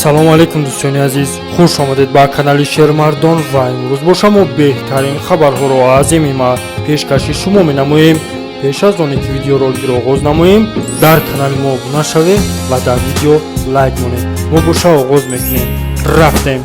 Ассалому алайкум, дӯстони азиз, хуш омадед ба канали Шермардон. Ва имрӯз боша мо беҳтарин хабарҳоро аз ММА пешкаши шумо менамоем. Пеш аз оне ки видеороликро оғоз намоем, дар канали мо обуна шавед ва дар видео лайк монед. Мо боша оғоз мекунем, рафтем.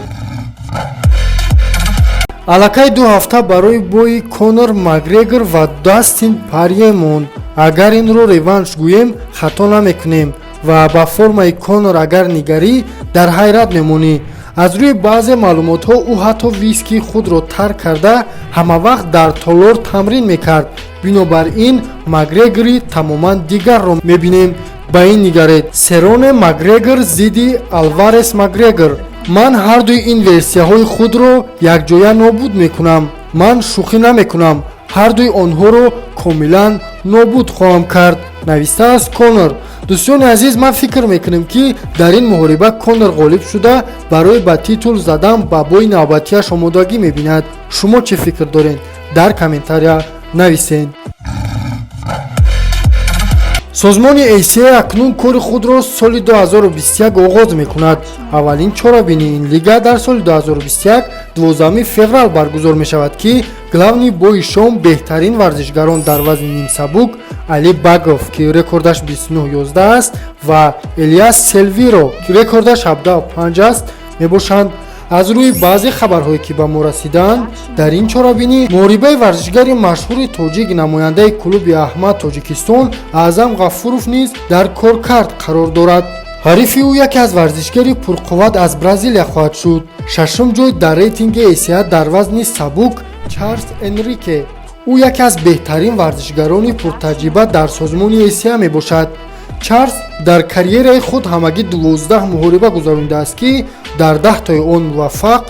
Аллакай 2 ҳафта барои бои Конор Макгрегор ва Дастин Порье монд. Агар инро реванш гӯем, хато намекунем. Ва ба формаи Конор агар нигарӣ, дар ҳайрат мемонӣ. Аз рӯи баъзе маълумотҳо, ӯ ҳатто виски худро тарк карда, ҳамавақт дар толор тамрин мекард. Бинобар ин Макгрегори тамоман дигарро мебинем. Ба ин нигаред: Сероне Макгрегор зидди Алварес Макгрегор. «Ман ҳардуи ин версияҳои худро якҷоя нобуд мекунам. Ман шӯхӣ намекунам, ҳардуи онҳоро комилан нобуд хоҳам кард», навистааст Конор. Дӯстони азиз, ман фикр мекунем, ки дар ин муҳориба Конор ғолиб шуда, барои ба титул задан ба бои навбатиаш омодагӣ мебинад. Шумо чӣ фикр доред? Дар комментария нависед. Созмони ACA акнун кори худро соли 2021 оғоз мекунад. Аввалин чорабинии ин лига дар соли 2021 12 феврал баргузор мешавад, ки главный бои шом беҳтарин варзишгарон дар вазни нимсабук Али Багов, ки рекордаш 29-11 аст, ва Элиас Селвиро, ки рекордаш 17-5 аст, мебошанд. Аз рӯи баъзе хабарҳое, ки ба мо расидаанд, дар ин чорабинӣ муҳорибаи варзишгари машҳури тоҷик, намояндаи клуби Аҳмад Тоҷикистон Аъзам Ғафуров низ дар коркард қарор дорад. Ҳарифи ӯ яке аз варзишгари пурқувват аз Бразилия хоҳад шуд, шашум ҷой дар рейтинги ACA дар вазни сабук Чарлз Энрике. Ӯ яке аз беҳтарин варзишгарони пуртаҷриба дар созмони ACA мебошад. Чарлз дар карьераи худ ҳамагӣ 12 муҳориба гузаронидааст, ки дар 10 тои он муваффақ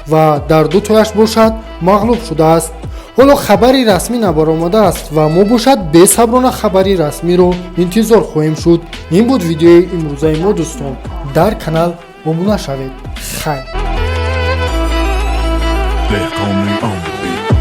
ва дар дутояш бошад мағлуб шудааст. Ҳоло хабари расмӣ набаромадааст ва мо бошад бесаброна хабари расмиро интизор хоҳем шуд. Ин буд видеои имрӯзаи мо, дӯстон. Дар канал обуна шавед. Хайр. Dehqani on the beat.